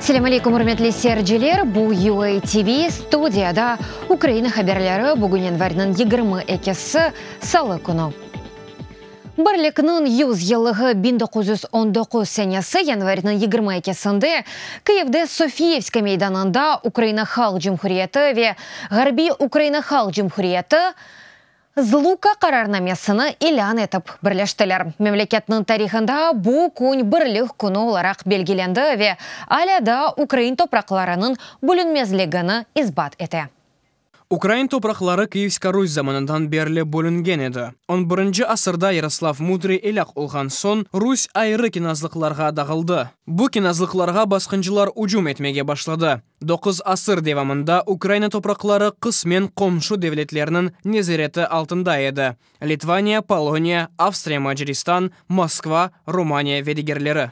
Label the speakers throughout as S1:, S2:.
S1: Selâm aleyküm, ürmetli seyirciler! Bu UA TV, studiyada Ukraina haberleri, bugün yanvarniñ 22-si, salı künü. Birlikniñ 100 yıllığı 1919 senesi yanvarniñ 22-sinde Kıyivde Sofiyevska meydanında Ukraina Halq Cumhuriyeti ve Ğarbiy Ukraina Halq Cumhuriyeti Zluka qararnamesini ilân etip birleştiler. Memleketniñ tarihında bu kün Birlik künü olaraq belgilendi ve alâ daa ukrain topraqlarınıñ bölünmezligini isbat ete.
S2: Ukrain topraqları Kıyivska Rus zamanından berli bölüngen edi. On birinci asırda Yaroslav Mudrıy elâk olğan soñ, Rus ayrı kinazlıqlarğa dağıldı. Bu kinazlıqlarğa basqıncılar ücüm etmege başladı. Doquz asır devamında Ukraina topraqları qısmen qomşu devletlerniñ nezareti altında edi, Litvaniya, Poloniya, Avstriya-Macaristan, Moskva, Romaniya ve digerleri.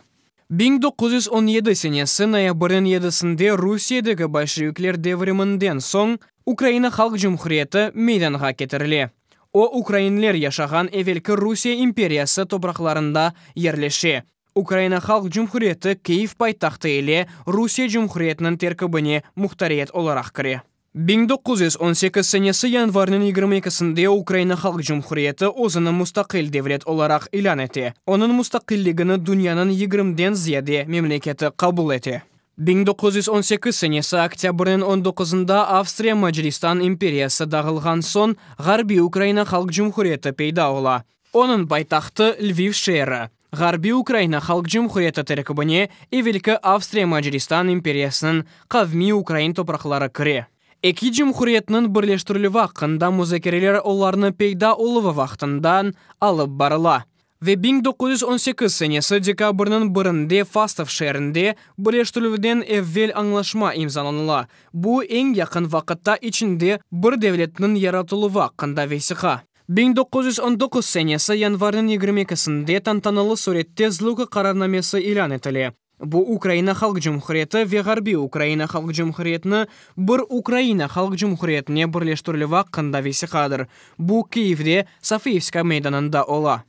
S2: 1917 senesi noyabrniñ yedisinde Rusiyedeki bolşevikler devriminden soñ Ukraina Halq Cumhuriyeti meydanğa ketirile. O, ukrainler yaşağan evelki Rusiye imperiyası topraqlarında yerleşe. Ukraina Halq Cumhuriyeti Kyiv paytahtı ile Rusiye Cumhuriyetiniñ terkibine muhtariyet olaraq kire. 1918 senesi yanvarniñ 22-sinde Ukraina Halq Cumhuriyeti özüni mustaqil devlet olaraq ilân ete. Onıñ mustaqilligini dünyanıñ yigirmiden ziyade memleketi qabul ete. 1918 senesi oktâbrniñ on doquzında Avstriya-Macaristan imperiyası dağılğan soñ Ğarbiy Ukraina Halq Cumhuriyeti peyda ola. Onıñ paytahtı Lviv şeeri. Ğarbiy Ukraina Halq Cumhuriyeti terkibine evelki Avstriya-Macaristan imperiyasınıñ qavmiy ukrain topraqları kire. Eki cumhuriyetniñ birleştirilüvi aqqında muzakereler olarnı peyda oluvı vaqtından alıp barıla. Ve 1918 senesi dekabrniñ birinde Fastov şeerinde birleştirilüvden evvel añlaşma imzalanıla. Bu, eñ yaqın vaqıtta içinde bir devletniñ yaratıluvı aqqında vesiqa. 1919 senesi yanvarniñ 22-sinde tantanalı sürette Zluka qararnamesi ilân etile. Bu Ukraina Halq Cumhuriyeti ve Ğarbiy Ukraina Halq Cumhuriyetini bir Ukraina Halq Cumhuriyetine birleştirilüvi aqqında vesiqadır. Bu Kiyevde Sofiyevska meydanında ola.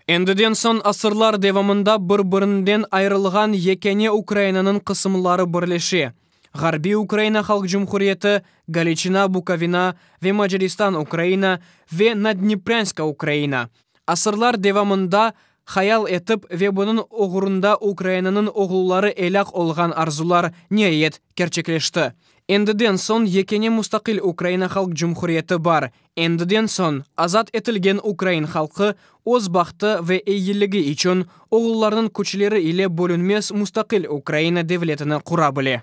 S2: Endiden soñ asırlar devamında bir-birinden ayırılğan yekâne Ukrainanıñ qısımları birleşe, Ğarbiy Ukraina Halq Cumhuriyeti, Galiçina, Bukovina ve Macaristan Ukraina ve Naddneprânska Ukraina. Asırlar devamında hayal etip ve bunıñ oğrunda Ukrainanıñ oğulları elâk olğan arzular niayet kerçekleşti. Endiden soñ yekâne mustaqil Ukraina Halq Cumhuriyeti bar. Endiden soñ azat etilgen ukrain halqı öz bahtı ve eyiligi içün oğullarınıñ küçleri ile bölünmez mustaqil Ukraina devletini qura bile.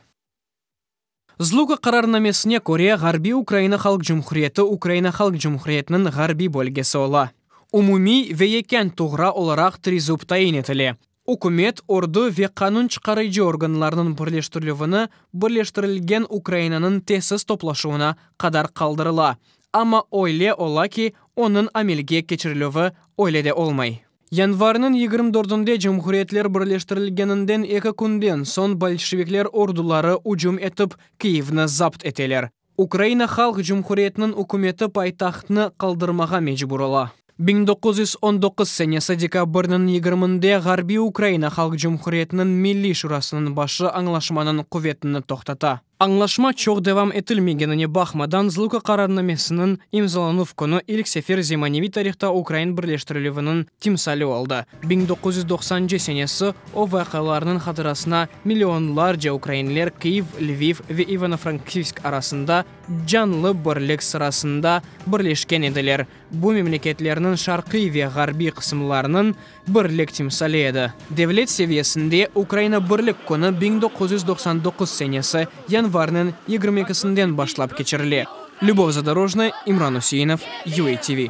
S2: Zluka qararnamesine köre, Ğarbiy Ukraina Halq Cumhuriyeti Ukraina Halq Cumhuriyetiniñ ğarbiy bölgesi ola. Umumiy ve yekân tuğra olaraq trizub tayin etile. Ükümet, ordu ve qanun çıqarıcı organlarnıñ birleştirilüvini birleştirilgen Ukrainanıñ tesis toplaşuvına qadar qaldırıla, amma öyle ola ki, onıñ amelge keçirilüvi öyle de olmay. Yanvarniñ 24-nde cumhuriyetler birleştirilgeninden eki künden soñ bolşevikler orduları ücüm etip Kiyevni zapt eteler. Ukraina Halq Cumhuriyetiniñ ükümeti paytahtnı qaldırmağa mecbur ola. 1919 senesi dekabrniñ 20-nde Ğarbiy Ukraina Halq Cumhuriyetiniñ Milliy Şurasınıñ başı añlaşmanıñ quvetini toqtata. Añlaşma çoq devam etilmegenine baqmadan, Zluka qararnamesiniñ imzalanuv künü ilk sefer zemaneviy tarihta ukrain birleştirilüviniñ timsali oldı. 1990-cı senesi o vaqialarnıñ hatırasına millionlarca ukrainler Kyiv, Lviv ve İvano-Frankivsk arasında canlı birlik sırasında birleşken ediler, bu memleketlerniñ şarqiy ve ğarbiy qısımlarınıñ birlik timsali edi. Devlet seviyesinde Ukraina Birlik Künü 1999 senesi yanvarniñ 22-sinden başlap keçirile. Lübov Zadorojnaya, İmran Üseinov, UATV.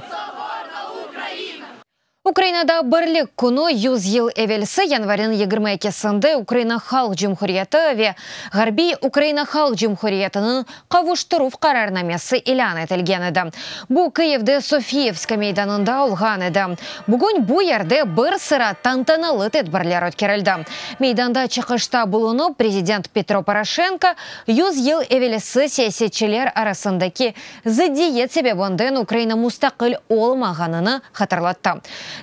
S1: Ukrainada Birlik künü 100 yıl evelsi yanvarniñ 22-sinde Ukraina Halq Cumhuriyeti ve Ğarbiy Ukraina Halq Cumhuriyetiniñ qavuştıruv qararnamesi ilân etilgen edi. Bu Kıyivde Sofiyevska meydanında olğan edi. Bugün bu yerde bir sıra tantanalı tedbirler ötkerildi. Meydanda çıqışta bulunıp, prezident Petro Poroşenko 100 yıl evelsi siyasetçiler arasındaki zıddiyet sebebinden Ukraina mustaqil olmağanını hatırlattı.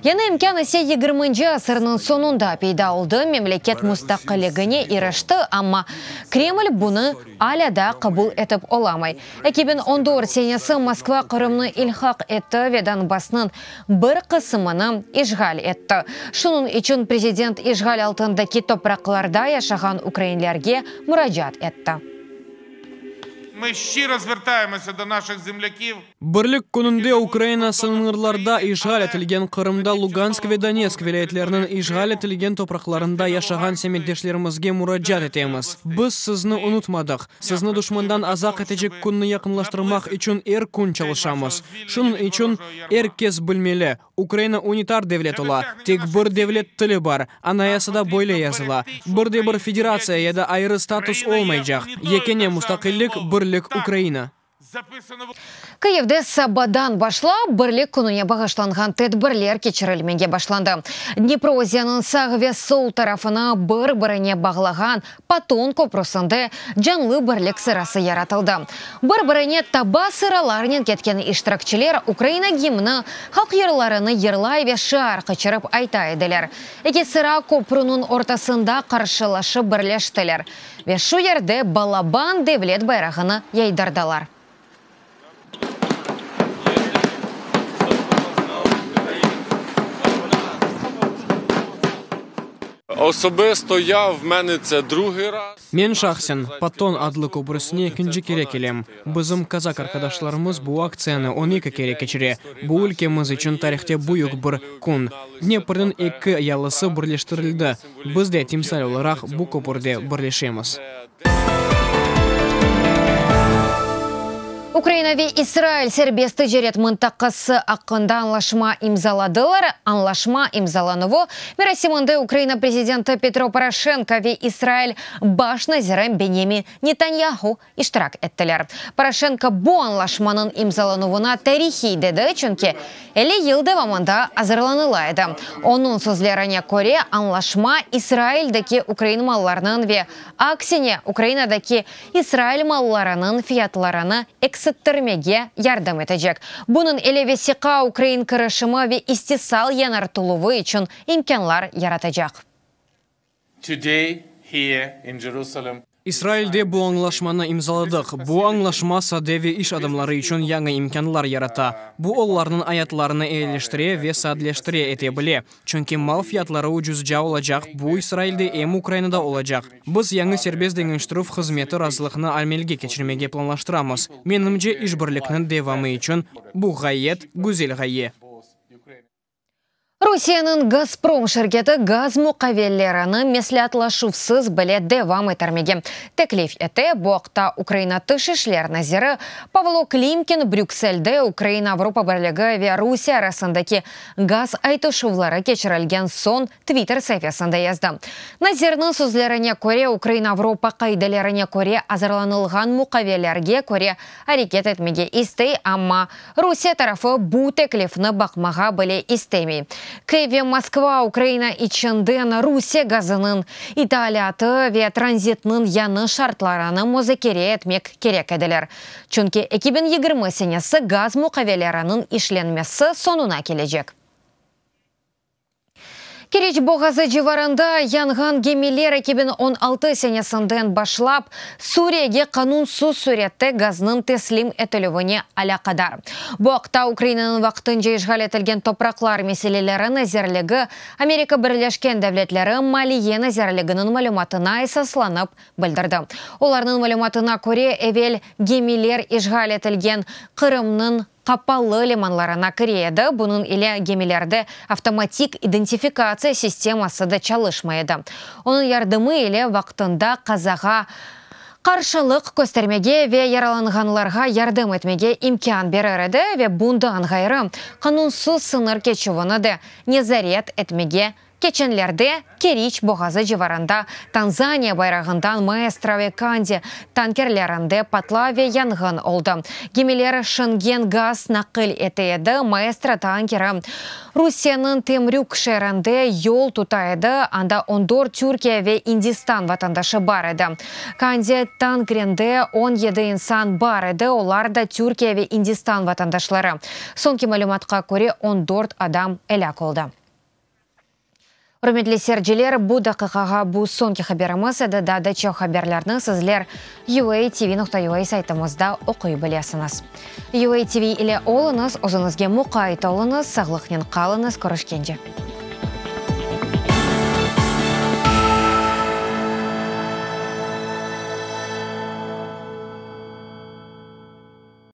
S1: Yañı imkân ise yigirminci asırnıñ soñunda peyda oldı, memleket mustaqilligine irişti, amma Kreml bunı alâ daa qabul etip olamay. 2014 senesi Moskva Qırımnı ilhaq etti ve Donbassnıñ bir qısımını işğal etti. Şunıñ içün prezident işğal altındaki topraqlarda yaşağan ukrainlerge muracaat etti.
S2: Birlik kününde Ukraina sıñırlarda işğal etilgen Qırımda Lugansk ve Donetsk vilâyetleriniñ işğal etilgen topraqlarında yaşağan semetdeşlerimizge muracaat etemiz. Biz sizni unutmadıq. Sizni duşmandan azaq etecek künni yaqınlaştırmaq içün er kün çalışamız. Şunıñ içün er kes bilmeli, Ukraina unitar devlet ola, tek bir devlet tili bar, Anayasada böyle yazıla. Bir de bir federatsiya ya da ayrı status olmaycaq. Yekâne mustaqillik, birlik Ukraina.
S1: Kıyivde sabadan başlap Birlik kününe bağışlanğan tedbirler keçirilmege başlandı. Dnipro özeniniñ sağ ve sol tarafını bir-birine bağlağan Paton köprüsinde canlı birlik sırası yaratıldı. Bir-birine taba sıralarnen ketken iştirakçiler Ukraina gimni, halq yırlarını yırlay ve şiar qıçırıp ayta ediler. Eki sıra köprüniñ ortasında qarşılaşıp birleştiler ve şu yerde balaban devlet bayrağını yaydırdılar.
S3: Osobisto ya, v mene tse drugiy raz.
S2: Men şahsen, Paton adlı köprüsine ekinci kere kelem. Bizim kazak arqadaşlarımız bu aktsiyanı 12 kere keçire. Bu ülkemiz içün tarihte büyük bir kün. Dneprniñ eki yalısı birleştirildi. Biz de timsal olaraq bu köpürde birleşemiz.
S1: Ukraina ve İsrail serbest ticaret mıntaqası aqqında añlaşma imzaladılar. Añlaşma imzalanuvı merasiminde Ukraina prezidenti Petro Poroşenko ve İsrail baş naziri Benyamin Netanyahu iştirak ettiler. Poroşenko bu añlaşmanıñ imzalanuvına tarihiy dedi, çünki 50 yıl devamında azırlanıla edi. Onıñ sözlerine köre, añlaşma İsraildeki ukrain mallarınıñ ve aksine Ukrainadaki İsrail mallarınıñ fiyatlarını eksilttirmege yardım etecek. Bunıñ ile vesiqa ukrain kirişimi ve istisal yañartıluvı içün imkânlar yaratacaq.
S3: Today, here in Jerusalem.
S2: İsrailde bu añlaşmanı imzaladıq. Bu añlaşma sade ve iş adamları içün yañı imkânlar yarata. Bu olarnıñ ayatlarını eyileştire ve sadeleştire ete bile, çünki mal fiyatları ucuzca olacaq, bu İsrailde em Ukrainada olacaq. Biz yañı serbest deñiştirüv hızmeti razılıqnı amelge keçirmege planlaştıramız. Menimce, işbirlikniñ devamı içün bu ğayet güzel ğaye.
S1: Rusiyeniñ Gazprom şirketi gaz muqavellerini mesleatlaşuvsız bile devam ettirmege teklif ete. Bu aqta Ukraina Tış işler naziri Pavlo Klimkin Brükselde Ukraina, Avropa Birligi ve Rusiye arasındaki gaz aytışuvları keçirilgen soñ Twitter saifesinde yazdı. Nazirniñ sözlerine köre, Ukraina Avropa qaidelerine köre azırlanılğan muqavelerge köre areket etmege istey, amma Rusiye tarafı bu teklifni baqmağa bile istemey. Kyiv ve Moskva Ukraina içinden Rusiye gazınıñ italâtı ve tranzitniñ yañı şartlarını muzakere etmek kerek ediler, çünki 2020 senesi gaz muqaveleriniñ işlenmesi soñuna kelecek. Keriç boğazı civarında yanğan gemiler 2016 senesinden başlap Suriyege qanunsız sürette gaznıñ teslim etilüvine alâqadar. Bu aqta Ukrainanıñ vaqtınca işğal etilgen topraqlar meseleleri nazirligi Amerika Birleşken Devletleri Maliye nazirliginiñ malümatına esaslanıp bildirdi. Olarnıñ malümatına köre, evel gemiler işğal etilgen Qırımnıñ qapalı limanlarına kire edi, bunıñ ile gemilerde avtomatik identifikatsiya sisteması da çalışmay edi. Onıñ yardımı ile vaqtında qazağa qarşılıq köstermege ve yaralanğanlarğa yardım etmege imkân berir edi ve bundan ğayrı, qanunsız sıñır keçüvini de nezaret etmege. Keçenlerde Keriç boğazı civarında Tanzaniya bayrağından Maestro ve Kandi tankerlerinde patlav ve yanğın oldı. Gemiler şingen gaz naqil ete edi. Maestro tankeri Rusiyeniñ Temrük şeerinde yol tuta edi, anda on dört Türkiye ve İndistan vatandaşı bar edi. Kandi tankerinde 17 insan bar edi, olar da Türkiye ve İndistan vatandaşları. Soñki malümatqa köre, 14 adam elâk oldı. Ürmetli seyirciler, bu daqiqağa bu soñki haberimiz edi. Daa da çoq haberlerni sizler uatv.ua saytımızda oquy bilesiñiz. UATV ile oluñız, özüñizge muqayt oluñız, sağlıqnen qalıñız, körüşkence.